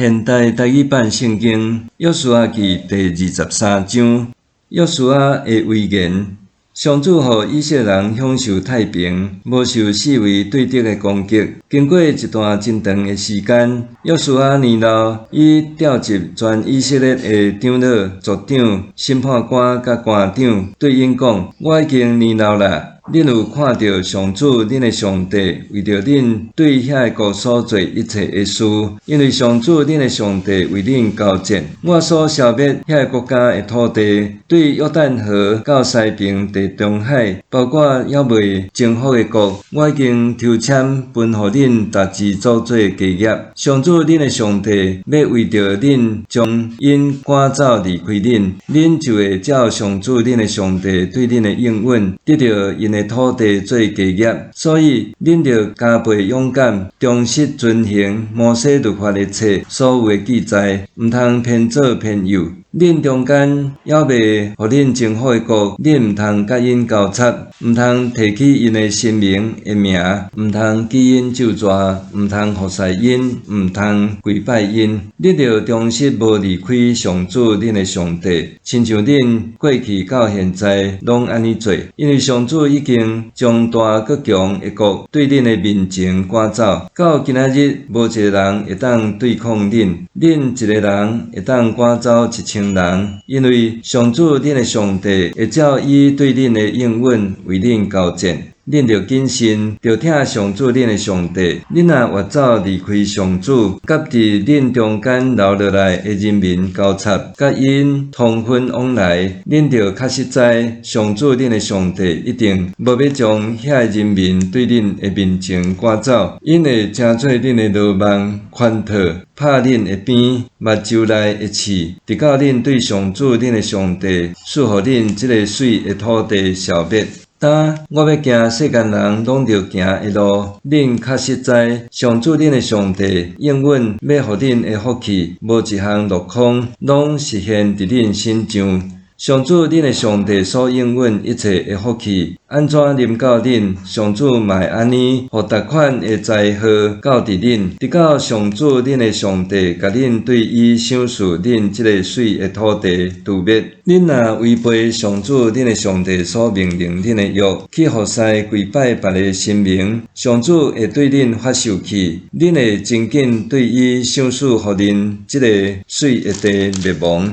現代台語版聖經約書亞記第二十三章，約書亞的遺言。上主予以色列人享受太平，無受四圍對敵的攻擊。經過一段真長的時間，約書亞年老，伊召集全以色列的長老、族長、審判官佮官長，對𪜶講：我已經年老啦。恁有看著上主恁的上帝為著恁對遐个國所做一切的事，因為上主恁的上帝為恁交戰。我所消滅遐个國家的土地，對約旦河到西爿地中海，包括猶未征服的國，我已經抽籤分予恁逐支族做家業。上主恁的上帝欲為著恁將𪜶趕走離開恁，恁就會照上主恁的上帝對恁的應允，得著𪜶的土地做家業，所以恁著加倍勇敢，忠實遵行摩西律法的冊所有的記載，毋通偏左偏右。恁中間猶未予恁征服的國，恁毋通佮𪜶交插，毋通提起𪜶的神明的名，毋通記𪜶咒詛，毋通服侍𪜶，毋通跪拜𪜶。恁著忠實無離開上主恁的上帝，親像恁過去到現在攏按呢做。因為上主已經將大閣強的國對恁的面前趕走，到今仔日無一个人會當對抗恁。恁一个人會當趕走1000人，因為上主恁的上帝會照伊對恁的應允為恁交戰。恁著謹慎，著疼上主恁的上帝。恁若越走離開上主，佮佇恁中間留落來的人民交插，佮𪜶通婚往來，恁著確實知上主恁的上帝一定無欲將遐个人民對恁的面前趕走，𪜶會成做恁的羅網、圈套，拍恁的鞭，目睭內的刺，直到恁對上主恁的上帝賜予恁這个媠的土地消滅。當我欲行世間人攏著行的路，恁確實知上主恁的上帝應允欲予恁的福氣，無一項落空，攏實現佇恁身上。上主恁的上帝所應允一切的福氣，按怎臨到恁，上主嘛會按呢，予逐款的災禍到佇恁，直到上主恁的上帝共恁對伊賞賜恁這个媠的土地誅滅。恁若違背上主恁的上帝所命令恁的約，去服侍跪拜別个神明，上主會對恁發受氣，恁會真緊對伊賞賜予恁這个媠的地滅亡。